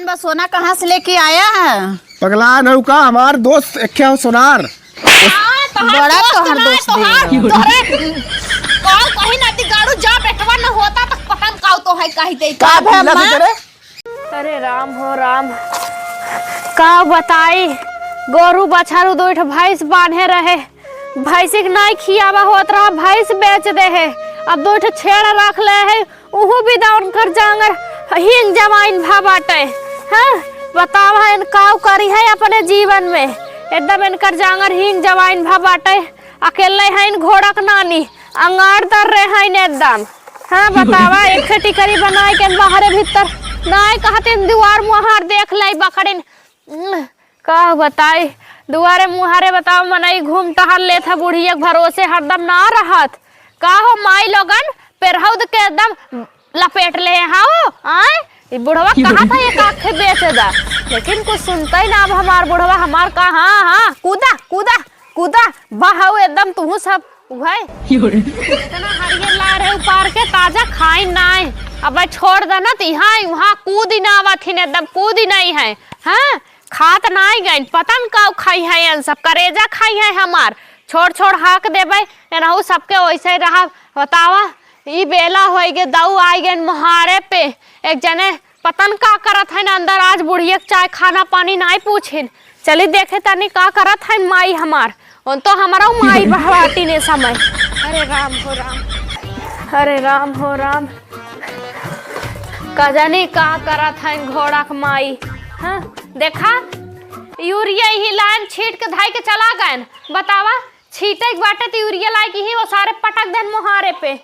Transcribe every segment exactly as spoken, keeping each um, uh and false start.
बा, सोना कहाँ से लेके आया है? पगला न हो का, हमार दोस्त एक है सोनार। हाँ, तोहार बड़ा दोस्त तोहार ना, दोस्त तोहार, दे। तोहरे, कौन कहीं ना दिगाड़ू, जा बेटवा न होता त पटन काऊ तो है कही दे। का का भे पीला अम्मा? से करे? अरे राम हो राम, का बताई, गोरू बछरू दो ठो भैंस बांधे रहे, भैंसी के नाई खियावा होत रहा, भैंस बेच दे है, अब दो ठो छेड़ रख ले है, उहू बिदा उनकर जांगर हींग जवाइन भा बाटे। हाँ, बतावा है, इन काऊ करी है अपने जीवन में, एकदम इनकर जांगर हींग जवाइन भा बाटे। अकेले हईन घोड़क नानी, अंगार दर रहे हईन एकदम। हाँ, बतावा, एक टिकरी बनाए के बाहरे भीतर नाई कहते दुआर मुहार देख लाई बकरिन। उम, का बताई, दुआरे मुहारे बतावा, मनई घूम टहल लेत है, बुढ़िया के भरोसे हरदम ना रहत। का हो माई लोगन, पेरहौद के एकदम लपेट ले हाओ, आय? ई बुढ़वा कहा था एक आँख बेच दा, लेकिन कुछ सुनता ही ना अब हमार बुढ़वा, हमार का, हाँ, हाँ, कूदा, कूदा, कूदा, बहाओ एकदम तुहू सब, उहै। इतना हरियर ला रहे उपार के ताजा खाई नाय, अब छोड़ देना त यहाँ, वहाँ कूद ही ना आवत ही, एकदम कूद ही नहीं है, हाँ? खात नाई गइन, पता न का खाई है, इन सब करेजा खाई है हमार, छोड़, छोड़ हाक देबै, एनहू सबके वैसे ही रहा, बतावा। ई बेला होई गे, दऊ आई गइन मोहारे पे। एक जने पता न का करत हइन अंदर, आज बुढ़िया के चाय खाना पानी नाई पूछिन। चली देखे तनी का करत हइन माई हमार। उन तो हमरौ माई बहवाटी ने समय। अरे राम हो राम, अरे राम हो राम। का जानी का करत हइन घोड़ा के माई। हाँ, देखा, यूरिया ही लाइन छीट के धाई के चला गएन। बतावा, छीटे के बाटे त यूरिया लाइके ही वो सारे पटक देन मोहारे पे।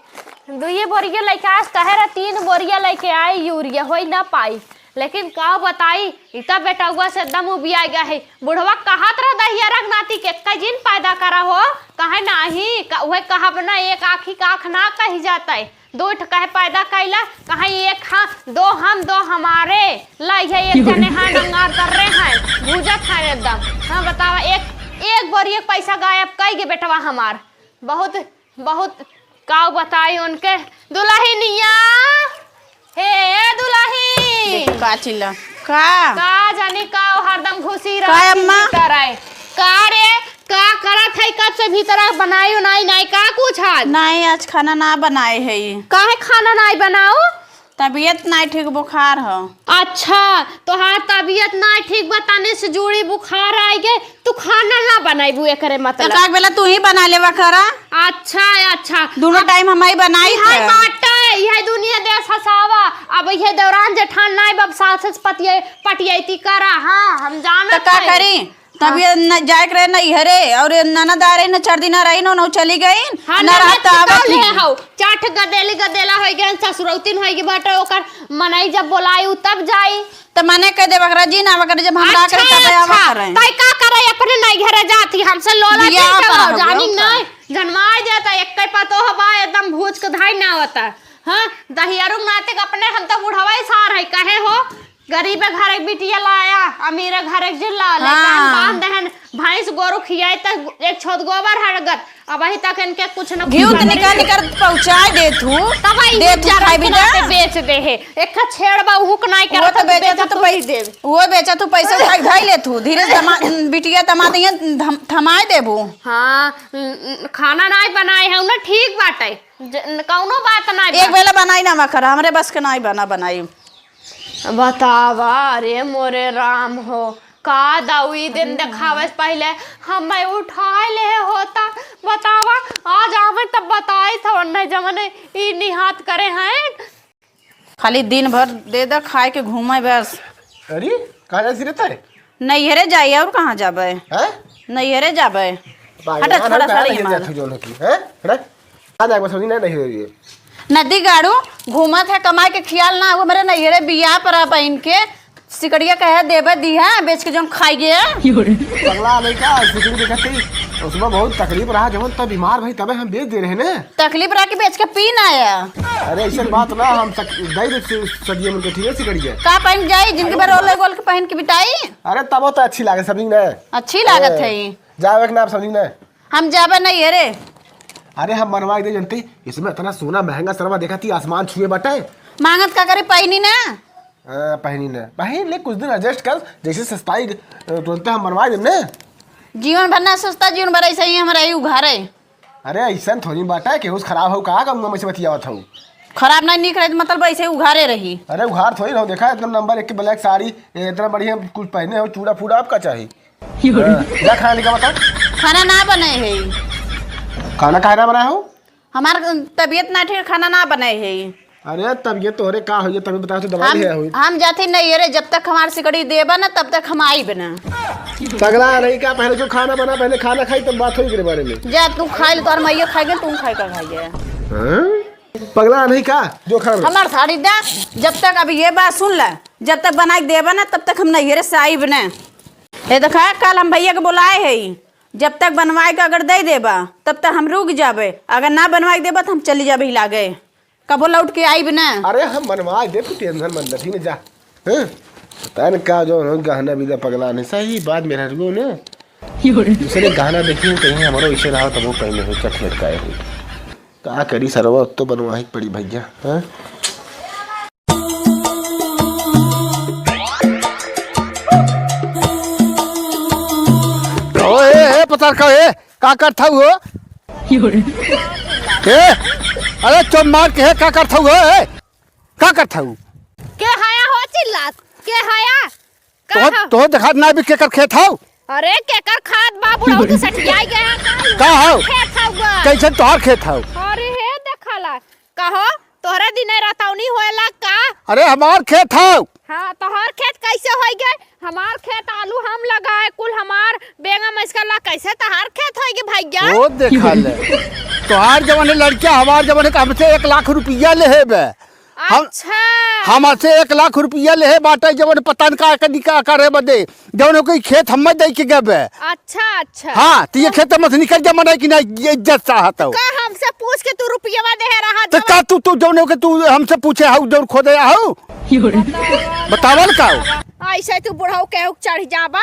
दुइये बोरिया लइके आस कहे रहे, तीन बोरिया लइके आई यूरिया, होई ना पाई। लेकिन का बताई, इता बेटउआ से एकदम उबिया गया है। बुढ़वा कहत रह दहिया रख नाती के, "कई जिन पैदा करा हो, कहे नाही, क-, उहे कहब ना, एक आँखी का आँख ना कही जाता है।" दो ठो कहे पैदा कैला, कहे एक हाँ, दो हम, दो हमारे, लाई है एक जने हाँ, डंगार कर रहे हैं, भूजत है एकदम। हाँ, बतावा, एक, एक बोरी एक पैसा गायब कई गे बेटवा हमार। बहुत, बहुत काव बताई उनके। दुलहिनिया, हे दुलही। देख का चिल्ला, का? का जानी का हरदम घुसी का रहा अम्मा? भीतर आए। का रे, का करत है? कब से भीतर आ, बनाई उनाई नाई का कुछ आज? नाई, आज खाना ना बनाए है। काहे खाना नाई बनाओ? तबीयत नाई ठीक, बुखार ह। अच्छा, तोहार तबीयत नाई ठीक बा, तने से जोड़ी बुखार आइ गे, तू खाना ना बनाइबू, एकरे मतलब। एक आध बेला तू ही बना लेवा करा। अच्छा, अच्छा। दोनों अब टाइम हम ही बनाई इहे थे। बाटे, इहे दुनिया देश हसावा। अब इहे दौरान जेठान नाई बा, सास से पतिये, पटियैती करा। हाँ, हम जानत तो का हई। करी? तब हाँ। ये न जाए के रहे नैहरे, और ये ननद आ रही न, चार दिन रही न, न चली गई, हाँ, न ननद रात के आवत कौन ही। है हौ? चाठ गदेली गदेला होइ गए, ससुरौतिन होइ गए बाटे, ओकर मनई जब बोलाई उ तब जाई। त मने कह दे बकरा जी ना, बकरा जब हमरा अच्छा, करे तब आवा अच्छा। करे। तै का करे अपने नैहरे जाती, हमसे लोला बियाह ठीक है, पर हो जानी गया। नहीं, जनमाए जाता, एक पतोह बा, एकदम भूज के धाई ना आवता। हाँ, दहियरुक नाते के अपने हम तो बुढ़वा ही सार है, कहे हो? गरीब घर एक बिटिया लाया, अमीर घर एक जिल्ला, लेकिन हाँ। बांध दहन, भैंस गोरू खियाए त एक छोद गोबर हड़गत, अबही तक इनके कुछ न कुछ घिउ त बदले निकाल नहीं। निकाल पहुँचाए दे तू, तब आई दे तू जरा खाई के बिदा। नाते बेच दे है, एक छेड़ बा उहू के नाई वो करत तो है, बेचा बेचा तू तो तू ही पैसा, देब। वो बेचा तू पैसा उठा के धई ले तू, धीरे से दमा-, बिटिया दमाद यहाँ धम-, थमाए देबू। हाँ, न-, न-, खाना नाई बनाए है ना, ठीक बाटे, ज-, न-, कौनो बात नाई एक बा। बेला बनाई ना मखरा, हमरे बस के नाई बना बनाई। बतावा, अरे मोरे राम हो, का दऊ ई दिन देखावे से पहिले हमें उठाए ले होता। बतावा, आज आवे तब बताई था, नहीं जमने ई निहात करे हैं। खाली दिन भर दे दे खाए के घूमे बस। अरे, कहाँ जाए रहता है? नैहरे जाई, और कहाँ जाबे? हैं? नैहरे जाबे। पागल हटा, ना, थोड़ा ना, सा ना, रही ना, हमारा। ना, ना, हैं? हटा। आ जाए, बस, नहीं, नहीं, नहीं, ये। नदी गाड़ू घूमत है, कमाए के ख्याल ना हो, मेरे नैहरे बियाह पर आ बहिन के, सिकड़िया कहे देबे दी है, बेच के जौन खाई गए। पगला लइका, सिकड़ी देखत ही, उसमें बहुत तकलीफ रहा, जब तब बीमार भई, तबे हम बेच दे रहे ने। तकलीफ रहा कि बेच के पी ना आया। अरे, ऐसे बात ना, हम सक-, दे दे सि-, सदिया मन के, ठीक है, सिकड़िया। का पहन जाई, जिंदगी भर ओले गोल के पहन के बिताई? अरे, तब तो अच्छी लागे, समझी ना? अच्छी लागत ए, है ई। जावे के ना, आप समझी ना? हम जाबे नहीं, अरे। अरे, हम मनवा के दे जनती, इसमें इतना सोना महंगा सनवा देखा थी, आसमान छुए बाटे। मांगत का करे, पाई नहीं ना। हाँ, पहिनी ना। पहिन ले, कुछ दिन adjust कर, जैसे सस्ताई, अ, तुरंते हम बनवा देब ना। जीवन भर ना सस्ता, जीवन भर ऐसे ही हम रही उघारे। अरे, ऐसन थोड़ी बात है, केहू से खराब हो, कहाँ का मुँह में से बतियावत हो? खराब नहीं, निक रहे, मतलब ऐसे उघारे रही। अरे, उघार थोड़ी रहो, देखा, एकदम number एक के black साड़ी, ए, इतना बढ़िया कुछ पहने हो, चूड़ा फूड़ा, आपका चाही? हाँ, जा खाना लेके बता। खाना ना बने है। खाना काहे ना बनाए हो? हमार तबीयत ना ठीक, खाना ना बने है। अरे तबीयत तोहरे का होई, तबीयत बताओ तो दवाई हम, ले आओ। हम जाते नहीं रे, जब तक हमार सिकड़ी देबा ना तब तक हम आइब ना। पगला नहीं का, पहले जो खाना बना, पहले खाना खाई तब बात होई एकरे बारे में। जा तू खाई ले, तोहर मैया खाई के, तू खाई का खाई है। हाँ? पगला नहीं का, जो खाना बना। हमार साड़ी दे, जब तक अब ये बात सुन ले, जब तक बनाई के देबा ना तब तक हम नहीं रे से आइब ना। ए देखा, कल हम भैया के बोलाए है, जब तक बनवाए के अगर दे देबा, तब तक हम रुक जाबे, अगर ना बनवाए के देबा, तो हम चली जाबे लागे, कबो लौट के आइब ना। अरे, हम बनवाए देब, तू tension मत ले, ठीक है, जा। हैं? पता न का जो हो गहना भी दा पगला ने, सही बात मेरा रुको ने। दूसरे गहना देखिए, कहीं हमरो इसे रहा, तब वो पहने हो, चट लटकाए हो। का करी सरवा, अब तो बनवाही के पड़ी भैया, हाँ? ओ, ए, ए, पतार का, ए, का करत हऊ हो? ए, अरे चोर मार के, ए, का करत हऊ हो, ए? का करत हऊ? के हया हो चिल्लात? के हया? का तोह, हौ? तोह देखात ना भी केकर खेत हौ? अरे, केकर खात बा, बुढ़ऊ तो सठियाई गया का? का हौ? खेत हौ बा। कैसे तोहार खेत हौ? अरे, हे देखाला। कहो, तोहरे दिने रतौनी होएला का? अरे, हमार खेत हौ। हाँ, तोहार खेत कैसे होई गए? हमार खेत आलू हम लगाए, कुल हमार बेंगा मस्का ला, कैसे तोहार खेत होई गए भैया? ओ देखाले। तोहार जवन है लड़किया, हमार जवन है, हमसे एक लाख रुपया लेहे बे। हम, अच्छा। हमसे एक लाख रुपया लेहे बाटे, जवन पता न का के निका करे बदे, जवन कोई खेत हम्मे दे के गबे। अच्छा, अच्छा। हाँ, तो ये खेत में से निकल जा, मने कि नहीं, ये इज्जत चाहत हो। का हमसे पूछ के तू रुपया देहे रहा तो जवन? का तू, तू जवन के तू हमसे पूछे हऊ, जवन खोदे हऊ? बतावल का हो? ऐसे तू बुढ़ऊ के चढ़ जाबा?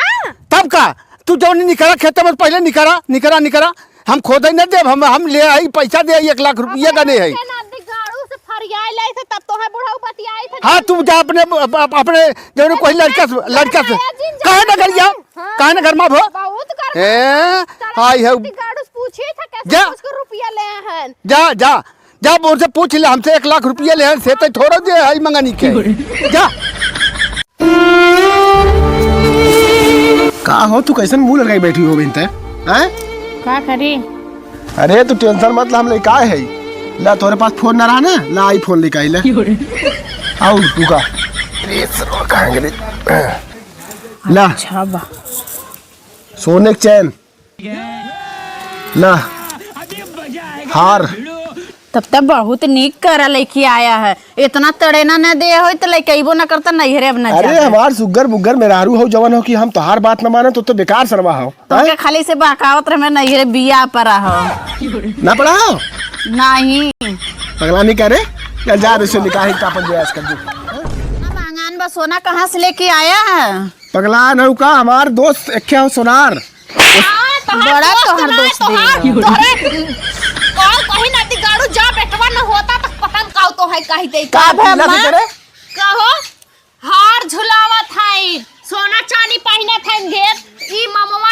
तब का? तू जवन निकरा खेत में, पहले निकरा, निकरा, निकरा। हम खोदे न देब, हम, हम ले आई, पैसा दे आई, एक लाख रुपया अपने गने है। से ना दिगाड़ू से फरियाई लाई से, तब तो है बुढ़ऊ बतियाई थे। हाँ, तू जा अपने, अप-, अप-, अपने जौन कोई लड़का से, लड़का से। काहे ना घर जाओ? हाँ। काहे ना घर में भो? बहुत कर ए, आई है। दिगाड़ू से पूछी था कैसे जा। उसको रुपया ले हैं। जा, जा, जा, उनसे पूछ ले, हमसे एक लाख रुपया ले हैं, से तो थोड़ा दे आई मंगानी के। जा। का हो, तू कैसन मुंह लगाई बैठी हो बिनते? हैं? का करी? अरे, तू tension मत ला, हम लेके आए है। ला, तोरे पास फोन ना रहा ना, ला, आई फोन लेके आई, ला। क्यों रे? आऊ, तू का? अरे, सरवा कहाँ गेले? ला। अच्छा बा। सोने के चैन। ला, हार। तब तब बहुत नीक करा लेके आया है। इतना तड़ेना न दे होई त लेके अइबो न करता नैहरे अब न अरे जाता। हमार सुग्गर बुग्गर मेहरारू हो जवन हो कि हम तोहार बात न माने तो, तो बेकार सरवा हो। तोके हैं? खाली से बहकावत रहे, मैं नैहरे बिया परा हो। ना पड़ा हो? नहीं। पगला नहीं करे? चल जा रे, से निकाह ही का अपन जो आज कर दे। ना मांगान बा सोना कहाँ से लेके आया है? पगला न हो का, हमार दोस्त एक हो सोनार। बड़ा तोहार दोस्त दे। तोहरे कौन कहीं ना दिगाड़ू जा बेटवा न होता त पता न काऊ तो है कही दे। का भे अम्मा? कहो, हार झुलावत है, सोना चानी पहिनत है ढेर, ई ममवा